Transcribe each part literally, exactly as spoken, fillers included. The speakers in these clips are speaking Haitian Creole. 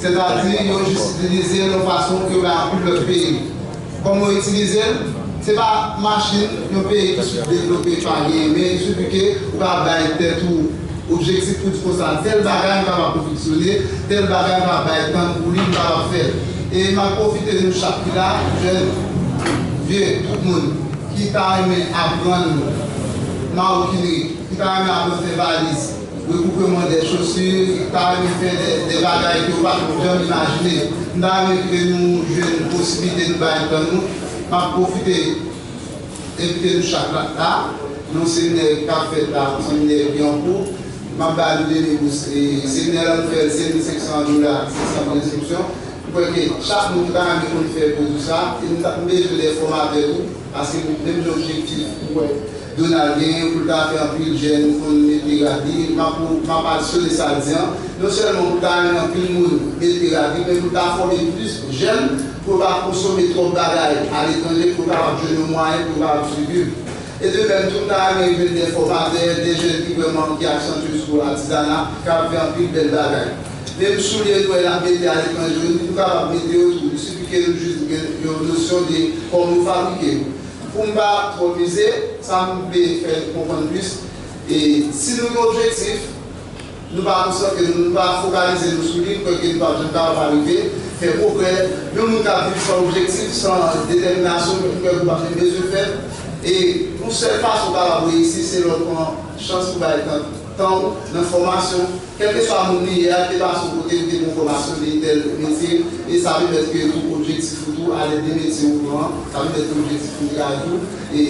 Sètadi, yo jis itilize l yon fason ke yo bay anpil lòt peyi. Kòman yo itilize l? Se pa machin yon peyi ki sibdevlope pa genyen, men il suffit ke ou ka bay tèt ou objektif pou di konsa, tèl bagay m kapab pèfeksyone, tèl bagay m kapab bay tan pou li, m kapab fè l. E m ap pwofite nou chak ki la, jèn, vye, tout moun ki ta renmen aprann mawokinerik, ki ta renmen aprann fè valiz, rekoupeman de chosi, ki ta renmen fè de, de bagay ke yo pa t janm imajine. M ta renmen ke nou jwenn posiblite nou bay tan nou. M ap pwofite envite nou chak la, la, nan yon seminè k ap fèt la, yon seminè ki an kou. M ap ba nou de mil bous. E seminè la, nou fè l senk mil senk san dola, senk san pou enskripsyon. M kwè ke chak moun ki ta renmen konn fè pwodui sa, e nou ta, nou bezwen de fòmatè tou, paske nou menm jan objektif, m kwè, Donald genyen pou l ta fè anpil jèn konn mete rad li. M ap, m ap adisyone sa l di an. Non sèlman pou l ta renmen anpil moun mete rad li, men pou l ta fòme plis jèn pou yo pa konsome twòp bagay aletranje, pou yo kapab jwenn yon mwayen pou yo kapab siviv. E de menm tou, m ta renmen jwenn de fòmatè, de jèn ki vrèman ki aksantye sou atizana, k ap fè anpil bèl bagay. Menm soulye nou wè n ap mete aletranje yo, nou kapab mete yo tou. Il sifi ke nou jis gen yon nosyon de kòman yo fabrike yo. Pou m pa twò mize, sa m vle fè konprann plis. E si nou gen objektif, nou pa konsantre nou, nou pa fokalize nou sou li, m kwè ke nou p ap janm kapab arive fè pwogrè. Yon moun k ap viv san objektif, san detèminasyon, m kwè ke w p ap janm bezwen fè l. E yon sèl fason w kapab reyisi, se lè w pran chans pou bay tan, tan w nan fòmasyon. Kèlkeswa moun li ye a, ki te pase yon kote, li te pran fòmasyon de tèl metye, e sa pèmèt ke tou objektif ou tou, alèd de metye ou pran an, sa pèmèt ke objektif ou li a tou, e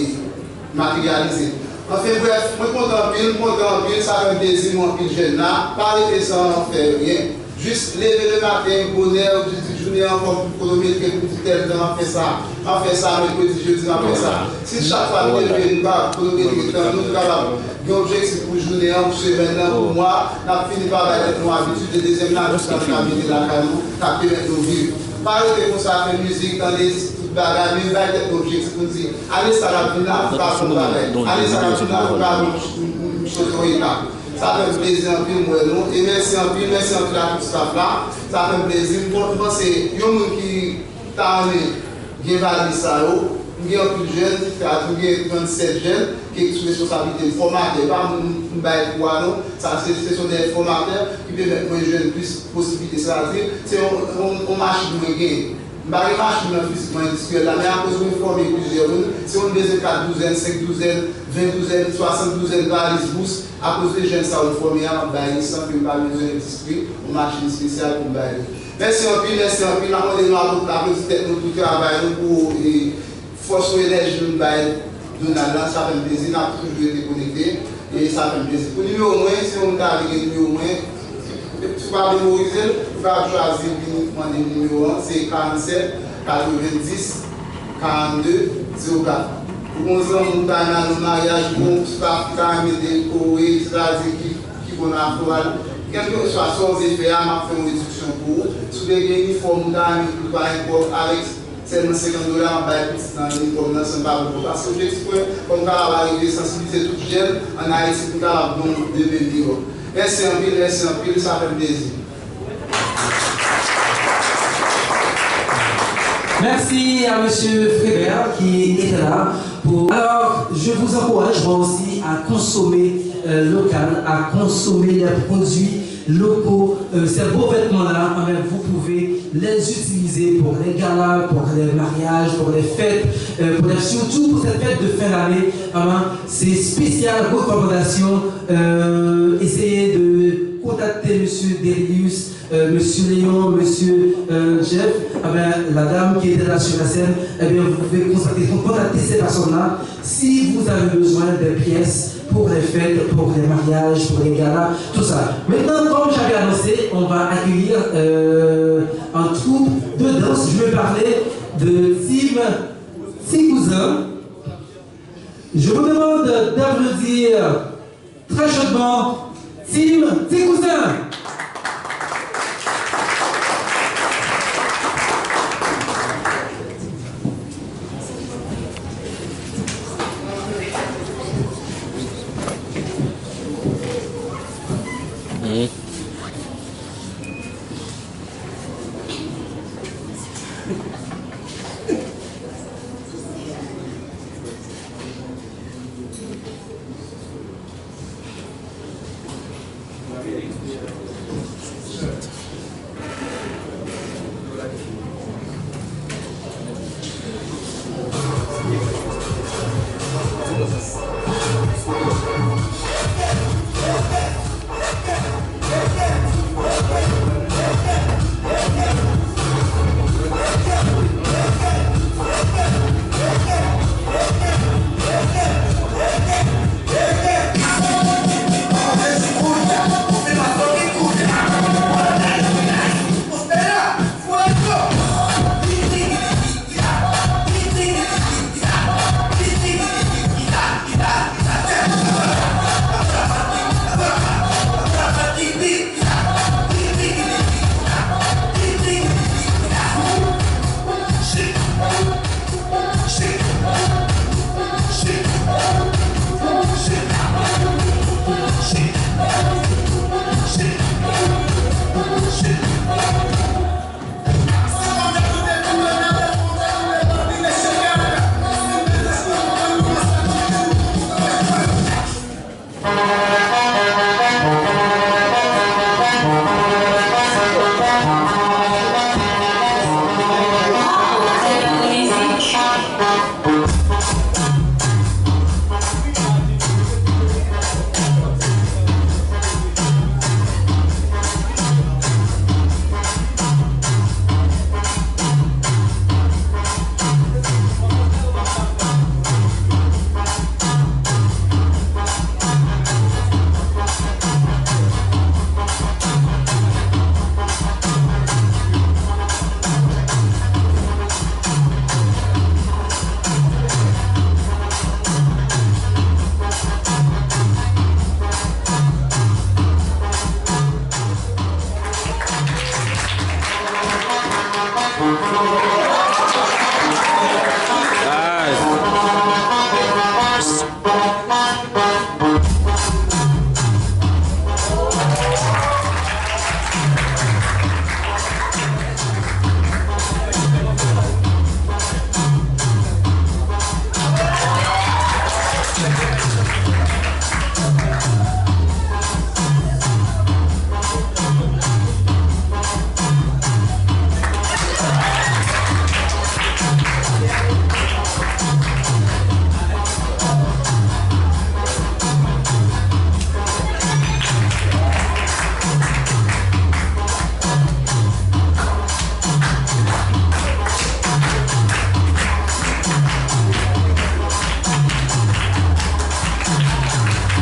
materyalize. Anfen brèf, mwen kontan anpil, m kontan anpil, sa fè m plezi m wè anpil jèn la, pa rete san fè ryen. Jis leve le maten, bonè, ou jis di jounen an, kòm kwonometre pou di tèl tan m ap fè sa, m ap fè sa, mèkredi, jedi, m ap fè sa. Si chak fwa nou leve, nou ka kwonometre tan nou, nou kapab gen objektif pou jounen an, pou semèn nan, pou mwa, n ap fini pa bay tèt nou abitid de dezyèm nati sa nou ka mete lakay nou, k ap pèmèt nou viv. Pa rete konsa, fè mizik, tande tout bagay, men bay tèt nou objektif pou n di, ane sa k ap vin la, pou ka fè yon bagay. Ane sa k ap vin la, pou ka yon, yon, yon, yon sote yon etap. Sa fè m plezi anpil, m wè nou, e mèsi anpil, mèsi anpil a tout staff la. Sa fè m plezi, m panse yon moun ki ta renmen gen valiz sa yo. M gen anpil jèn, sètadi m gen trannsèt jèn ki sou responsablite m, fòmatè, pa moun m bay kou a non. Sa se, se son dèyè fòmatè ki pèmèt mwen jwenn plis posiblite, sètadi se yon, yon, yon machin mwen genyen. M pa gen machin nan fizikman endistriyèl la, men akoz mwen fòme plizyè moun, si moun bezwen kat douzèn, senk douzèn, ven douzèn, swasant douzèn valiz bous, akoz de jèn sa yo m fòme a, m ap bay li san ke m pa bezwen endistri yon machin espesyal pou m bay li. Mèsi anpil, mèsi anpil. N ap mande nou apl-, aplodi tèt nou pou travay nou, pou, e, fòs nou, enèji nou bay Donald lan. Sa fè m plezi, n ap toujou rete konekte, e sa fè m plezi. Pou nimewo mwen, si yon moun ta vle gen nimewo mwen, si w pa memorize l, ou ka chwazi vin mande m nimewo an, se karannsèt, katrevendis, karannde, zewo kat. Ou gon zanmi ou ta nan maryaj, ou gon staff ki ta renmen dekore, sètadi ki, ki bon nan floral. Kèlkeswa sa w vle fè a, m ap fè yon rediksyon pou ou. Si w vle gen inifòm, ou ta renmen pou l pa enpòt, avèk sèlman senkant dola, m ap bay pitit lan inifòm nan san pa pwoblèm. Paske objektif mwen, pou m kapab arive sansibilize tout jèn ann Ayiti, pou m kapab gen yon demen miyò. Mèsi anpil, mèsi anpil, sa fè m plezi. Merci à Monsieur Frébert qui était là. Pour... Alors, je vous encourage, moi aussi, à consommer euh, local, à consommer les produits locaux. Euh, ces beaux vêtements-là, eh bien, vous pouvez les utiliser pour les galas, pour les mariages, pour les fêtes, euh, pour les, surtout pour cette fête de fin d'année. Eh bien, c'est spécial recommandation. Euh, essayez de contacter Monsieur Delius, euh, Monsieur Léon, Monsieur euh, Jeff, eh bien, la dame qui était là sur la scène, eh bien, vous pouvez contacter, contacter ces personnes-là si vous avez besoin de pièces pour les fêtes, pour les mariages, pour les galas, tout ça. Maintenant, comme j'avais annoncé, on va accueillir euh, un troupe de danse. Je vais parler de Team Ti Cousin. Je vous demande d'applaudir très chaudement Team Ti Cousin.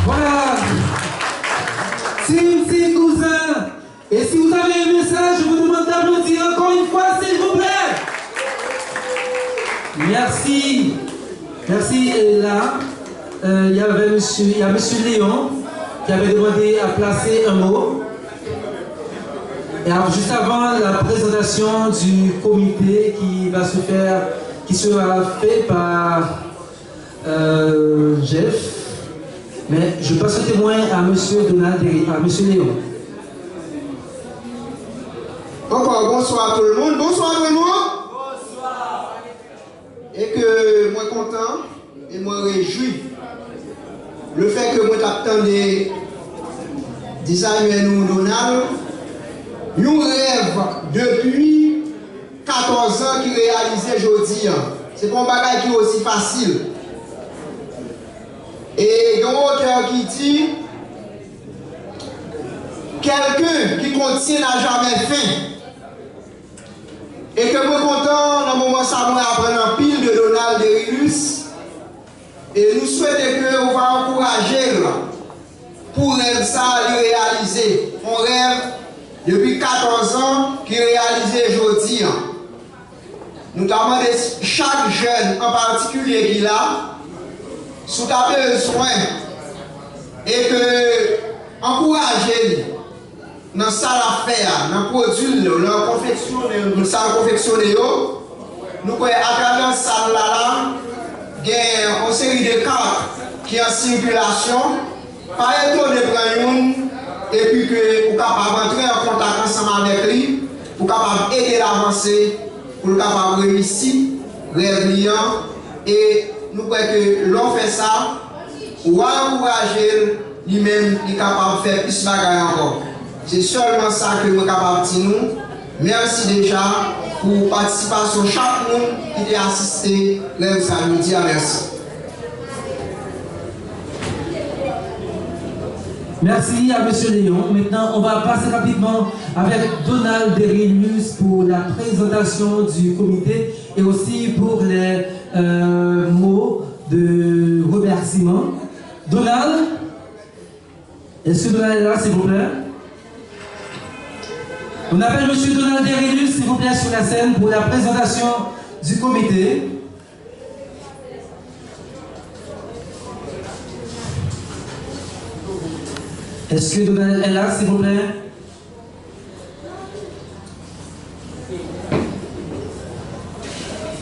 Voilà. Tim, tim, kouzen. Et si vous avez aimé ça, je vous demande d'applaudir encore une fois, s'il vous plaît. Merci. Merci. Et là, euh, il y avait monsieur, il y a monsieur Léon qui avait demandé à placer un mot. Et av- juste avant la présentation du comité qui va se faire, qui sera fait par euh, Jeff, mais je passe le témoin à monsieur Donald et à monsieur Léon. Encore bonsoir tout le monde. Bonsoir tout le monde. E ke mwen kontan e mwen rejwi lefètke mwen t ap tande dizayè nou Donald, yon rèv depi katòz an ki reyalize jodi an. Se pa yon bagay ki osi fasil. E gen yon otè ki di, quelqu'un qui contient n'a jamais faim. E ke mwen kontan nan moman sa mwen aprann anpil de Donald Derilus. E nou swete ke ou va ankouraje l pou rèv sa a li reyalize. Yon rèv depi katòz an ki reyalize jodi an. Nou ta mande chak jèn an patikilye ki la, si w ta bezwen e ke ankouraje li nan sa l ap fè a, nan pwodui l yo, nan konfeksyone, nan sa l konfeksyone yo, nou kwè atravè sal la la, gen yon seri de kat ki an sikilasyon. Pa etone pran youn, epi ke ou kapab antre an kontak ansanm avèk li, pou kapab ede l avanse, pou l kapab reyisi rèv li an. E nou kwè ke lè w fè sa, w a ankouraje l, li menm, li kapab fè plis bagay ankò. Se sèlman sa ke mwen kapab di nou. Mèsi deja pou patisipasyon chak moun ki te asiste rèv sa jodi a. Mèsi. Merci à monsieur Léon. Maintenant, on va passer rapidement avec Donald Derilius pour la présentation du comité et aussi pour les euh, mots de remerciement. Donald, est-ce que Donald est là, s'il vous plaît? On appelle monsieur Donald Derilius, s'il vous plaît, sur la scène pour la présentation du comité. Est-ce que Donald est là, s'il vous plaît?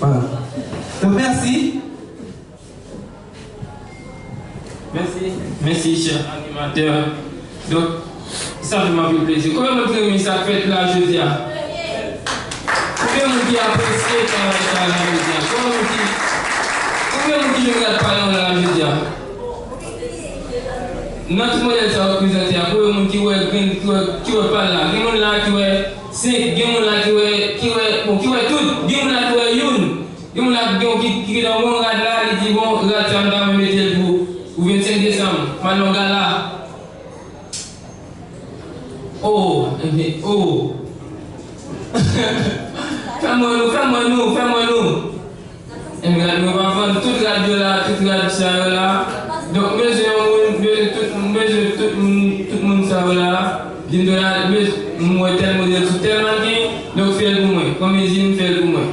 Voilà. Donc, merci. Mèsi, mèsi, chè animatè. Donk, Sa fè m anpil plezi. Konbyen moun ki renmen sa k fèt la jodi a? Konbyen moun ki apresye travay sa la jodi a? Konbyen moun ki, konbyen moun ki jwenn rad payon la jodi a? Nan tout modèl sa yo prezante a, konbyen moun ki wè grenn, ki wè, ki wè pa l la? Gen moun la ki wè senk, gen moun la ki wè, ki wè, bon, ki wè tout, gen moun la ki wè youn, gen moun la ki, ki, ki nan yon rad la, li di, bon, rad sa m ta renmen mete l pou, pou vennsenk desanm, m al nan gala. Oh, enben, oh. Fè m wè nou, fè m wè nou, fè m wè nou. Enben, rad yo pa vann, tout rad yo la, tout rad sa yo la. Donk, m bezwen yon moun, m bezwen tout, m bezwen tout moun, tout moun sa yo la. Di m, Donald, m bezwen, m wè tèl modèl sou tèl mannequin, donk fè l pou mwen. Kòm li di m, fè l pou mwen.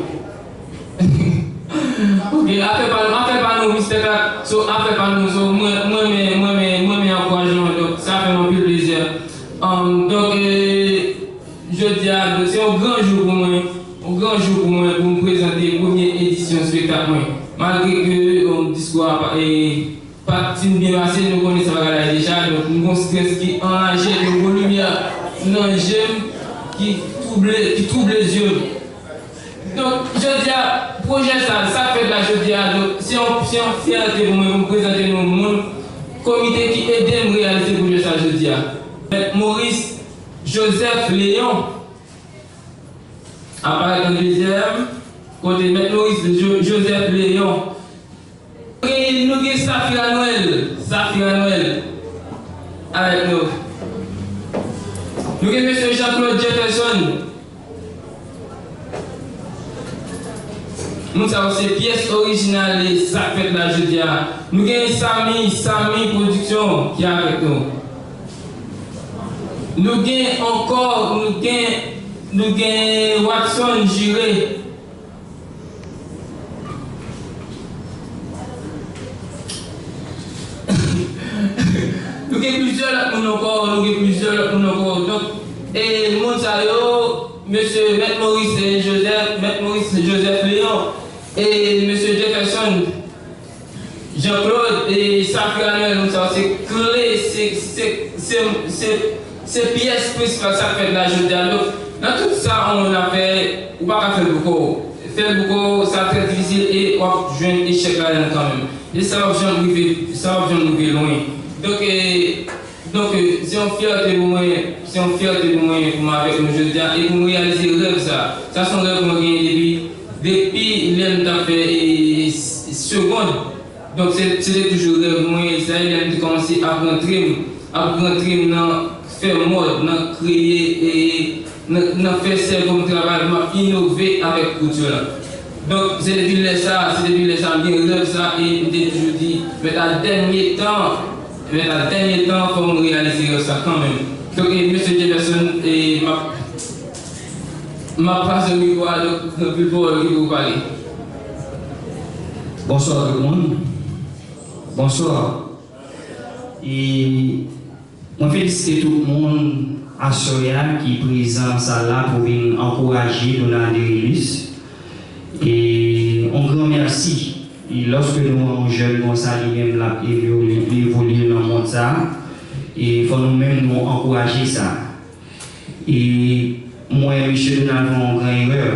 Ok, afè pa nou, afè pa nou, respect la. So, afè pa nou, so, mwen, mwen, mwen, mwen, mwen, mwen ankouraje nou, donk, sa fè m anpil plezi. Um, donk, eh, jodi a, se yon gran jou pou mwen, yon gran jou pou mwen, pou m prezante premye edisyon espektak mwen. Malgre ke, um, diskou a pa, eh, pa t fin byen pase, nou konnen sa bagay la ye deja, donk, m gon strès ki anraje, m gon limyè nan je m ki twouble, ki twouble zye m. Donk, jodi a, pwojè sa, sa k fèt la jodi a, donk, se yon, se yon fyète pou mwen, pou m prezante nou moun, komite ki ede m reyalize pwojè sa jodi a. Mèt Maurice Joseph Léon, aparèt an dezyèm, kote Mèt Maurice Jo-, Joseph Léon. Gen, nou gen Safira Noël, Safira Noël avèk nou. Nou gen mesye Jean Claude Jefferson. Moun sa yo se pyès orijinal e sa k fèt la jodi a. Nou gen Samy, Samy Production ki avèk nou. Nou gen ankò, nou gen, nou gen Watson Juré. Nou gen plizyè lòt moun ankò, nou gen plizyè lòt moun ankò. Donk, e moun sa yo, mesye Mèt Maurice Joseph, Mèt Maurice Joseph Léon, e mesye Jefferson, Jean Claude e Safira Noël, moun sa yo se kle, se, se, se, se, se pyès prensipal sa k fèt la jodi a. Donk, nan tout sa yon moun ap fè, ou pa ka fè l pou kò w. Fè l pou kò w, sa trè difisil e w ap jwenn echèk ladan l kanmenm. E sa p ap janm rive, sa p ap janm rive lwen. Donk, e, Donk, e, se yon fyète pou mwen, se yon fyète pou mwen pou m avèk nou jodi a e pou m reyalize rèv sa. Sa se yon rèv mwen genyen depi, depi lè m t ap fè, e, s-, segond. Donk, se, se te toujou rèv mwen, e sa e lè m te kòmanse ap rantre m, ap rantre m nan fè mòd, nan kreye, e, nan, nan fè sèvo m travay, m ap inove avèk kout yo la. Donk, se depi lè sa, se depi lè sa, m gen rèv sa, e m te toujou di, men a dènye tan, men a dènye tan, fò m reyalize rèv sa kanmenm. Donk, e, mesye Jefferson, e, m ap, m ap pase mikwo a, donk, anpil pawòl ki pou pale. Bonswa tout moun. Bonswa. E, Mwen felisite tout moun aswè a ki prezan nan sal la pou vin ankouraje Donald Derelus. E yon gran mèsi. E lòske nou wè yon jèn konsa, li menm l ap evolye, li evolye nan mond sa, e fò nou menm nou ankouraje sa. E mwen, mesye Donald fè yon gran erè.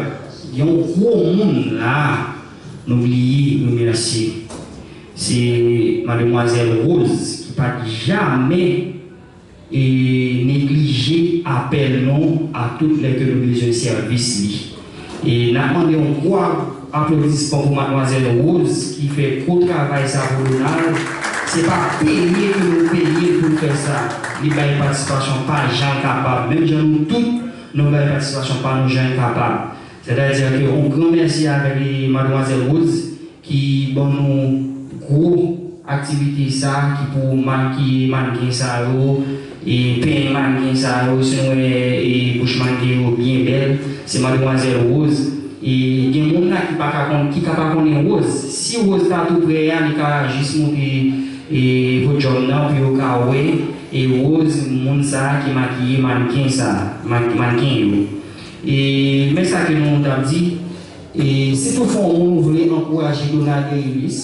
Gen yon gwo moun la, nou bliye remèsye. Se mademwazèl Rose ki pa t jamè e neglije apèl nou a tout lè ke nou bezwen sèvis li. E n ap mande yon gwo aplodisman pou madmwazèl Rose ki fè gwo travay sa pou Donald. Se pa peye ke nou peye l pou l fè sa. Li bay patisipasyon pa jan l kapab. Menm jan nou tout, nou bay patisipasyon pa nou jan l kapab. Sètadi ke yon gran mèsi avèk li, madmwazèl Rose, ki ban nou gwo aktivite sa ki pou makiye mannken sa yo, e penyen mannken sa yo, si nou wè, e bouch mannken yo byen bèl, se madmwazèl Rose. E gen moun la ki pa ka konn, ki ka pa konnen Rose. Si Rose pa tou prè a, li ka jis monte, e podyòm nan pou yo ka wè, e Rose, moun sa ki makiye mannken sa, man-, mannken yo. E men sa ke nou t ap di, e si toutfwa yon moun vle ankouraje Donald Derelus,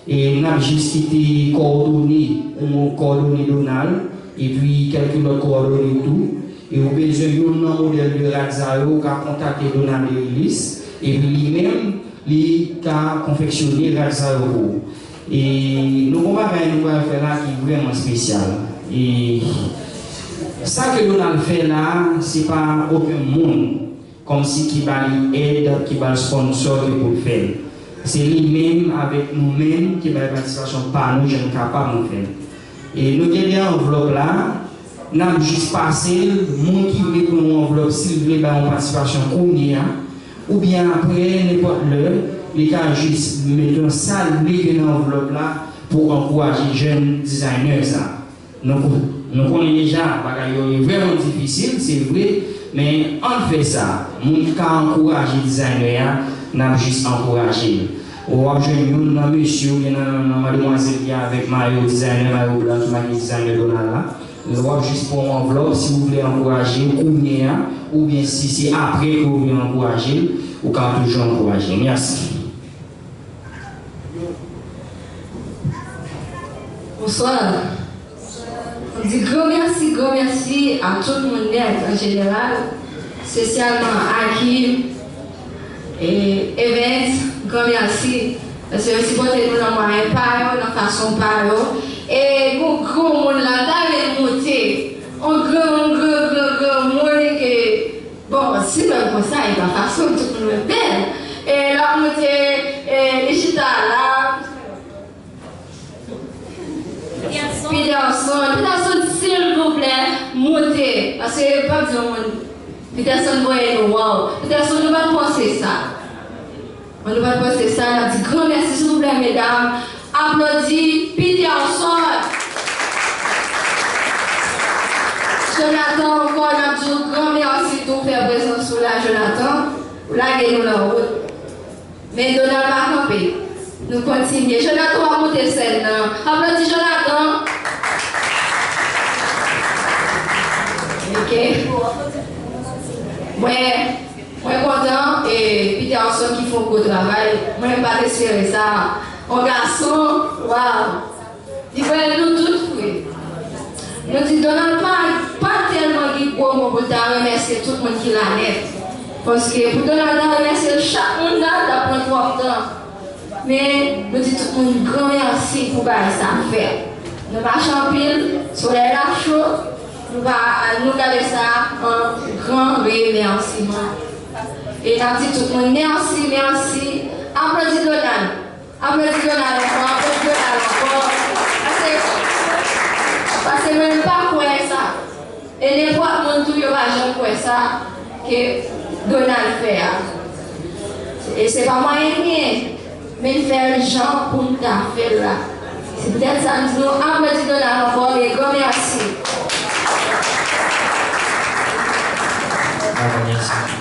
e n ap jis kite kòdone, yon kòdone Donald, epi kèlke lòt kowòdone tou. E ou bezwen youn nan modèl de rad sa yo, ou ka kontakte Donald Derilis, epi li menm, li ka konfeksyone rad sa yo pou ou. E nou gon bagay nou pral fè la ki vrèman espesyal. E sa ke Donald fè la, se pa okenn moun kòmsi ki ba li èd, ki ba l sponsò ke pou l fè l. Se li menm avèk nou menm ki bay patisipasyon pa nou jan n kapab nou fè l. E nou gen de anvlòp la, n ap jis pase l, moun ki vle pran yon anvlòp, si l vle bay yon patisipasyon kounye a, oubyen apre, nenpòt lè, li ka jis mete yon sa l vle ke nan anvlòp la pou ankouraje jèn dizayner sa. Nou, nou konnen deja, bagay yo vrèman difisil, se vre, men ann fè sa. Moun ki ka ankouraje dizayner a, n ap jis ankouraje l. W ap jwenn youn nan mesye oubyen nan, nan madmwazèl ki avèk mayo dizayner, mayo blan ki make dizayner Donald la. W ap jis pran yon anvlòp si w vle ankouraje l kounye a, oubyen si se apre ke w vle ankouraje l, ou ka toujou ankouraje l. Mèsi. Bonswa. Mwen di gran mèsi, gran mèsi a tout moun nèt an jeneral, espesyalman Akim, e, Evans, gran mèsi. Paske yo sipòte nou nan mwayen pa yo, nan fason pa yo. E gon granmoun la, m ta vle l monte. On gran, on gran, gran, granmoun ke, bon, si menm konsa, e pa fason tout moun bèl. E l ap monte, e, li chita la. Peterson, Peterson, silvouplè, monte. Paske, pa di yon moun, Peterson voye nou, waw. Peterson, nou pa t panse sa. Bon, nou pa t panse sa, n ap di gran mèsi, silvouplè, medam. Aplodi Peterson. Jonathan, ankò, n ap di w gran mèsi tou fè prezans ou la, Jonathan. Ou lage nou nan wout. Men Donald pa kanpe. Nou kontinye. Jonathan ap monte sèn nan. Aplodi Jonathan. Ok. Mwen, mwen kontan e Peterson ki fè yon gwo travay. Mwen, m pa t espere sa. Yon gason, waw. Li fè nou tout fre. Nou di Donald pa, pa tèlman gen gwo mo pou l ta remèsye tout moun ki la nèt. Paske pou Donald ta remèsye chak moun la, l t ap pran twòp tan. Men nou di tout moun gran mèsi pou bagay sa fèt. Nou mache anpil, solèy la cho, nou pa, nou gade sa an gran remèsiman. E n ap di tout moun mèsi, mèsi. Aplodi Donald. Aplodi Donald ankò, aplodi Donald ankò. Paske, paske mwen m pa kwè sa. E nenpòt moun tou yo pa janm kwè sa ke Donald fè a. E se pa mwayen l genyen, men l fè l jan pou l ta fè l la. Se poutèt sa m di nou aplodi Donald ankò e gran mèsi. Bravo, mèsi.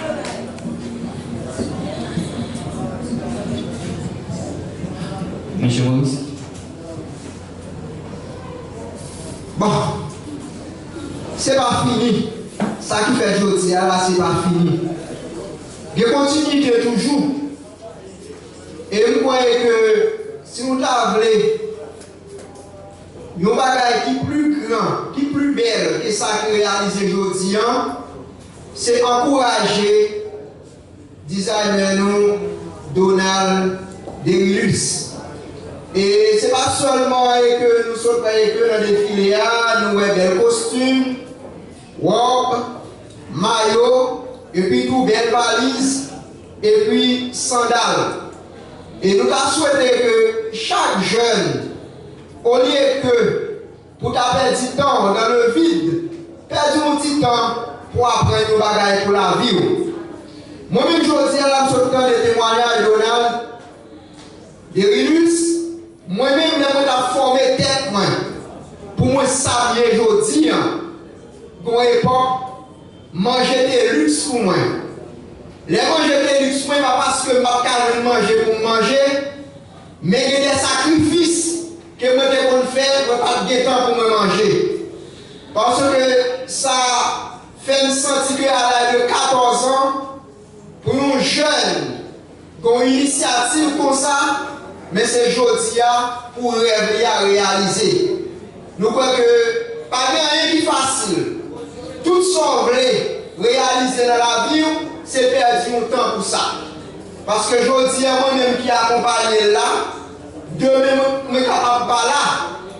Mesye Moris. Bon, se pa fini. Sa ki fèt jodi a la, se pa fini. Gen kontinite toujou. E m kwè ke si nou ta vle yon bagay ki pli gran, ki pli bèl ke sa ki reyalize jodi a, se ankouraje dizayner nou, Donald Derilus. E se pa sèlman e ke nou sot wè e ke nan defile a, nou wè bèl kostim, wòb, mayo, epi tou bèl valiz, epi sandal. E nou ta swete ke chak jèn, olye ke pou ta pèdi tan w nan le vide, pèdi yon ti tan pou aprann yon bagay pou lavi w. Mwen menm jodi a la, m sot tande temwayaj Donald Derilus, mwen menm lè mwen t ap fòme tèt mwen pou mwen sa m ye jodi a, gon epòk, manje te liks pou mwen. Lè manje te liks mwen, pa paske m pa t ka jwenn manje pou m manje, men gen de sakrifis ke mwen te konn fè, mwen pa t gen tan pou mwen manje. Paske sa fè m santi ke a laj de katòz an, pou yon jèn gen yon inisyativ konsa, men se jodi a pou rèv li a reyalize. Nou kwè ke Pa gen anyen ki fasil. Tout sa w vle reyalize nan lavi w, se pèdi yon tan pou sa. Paske jodi a, mwen menm ki akonpaye l la, demen mwen, mwen kapab pa la,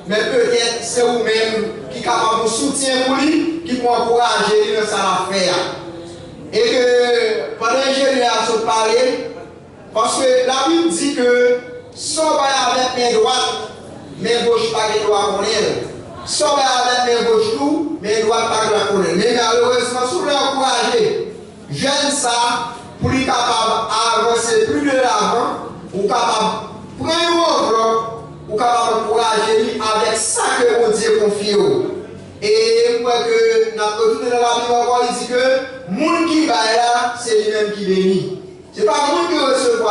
men petèt se ou menm ki kapab yon soutyen pou li, ki pou ankouraje li nan sa l ap fè a. E ke pandan enjenyè a sot pale, paske Labib di ke sa w bay avèk men dwat, men goch pa gen dwa konnen l. Sa w bay avèk men goch tou, men dwat pa gen dwa konnen l. Men malerezman, si w vle ankouraje jèn sa a pou li kapab avanse pli de lavan, ou kapab pran yon anvlòp, ou kapab ankouraje li avèk sa ke Bondye konfye w. E m kwè ke n ap retounen nan Labib ankò, li di ke moun ki bay la, se li menm ki beni. Se pa moun ki resevwa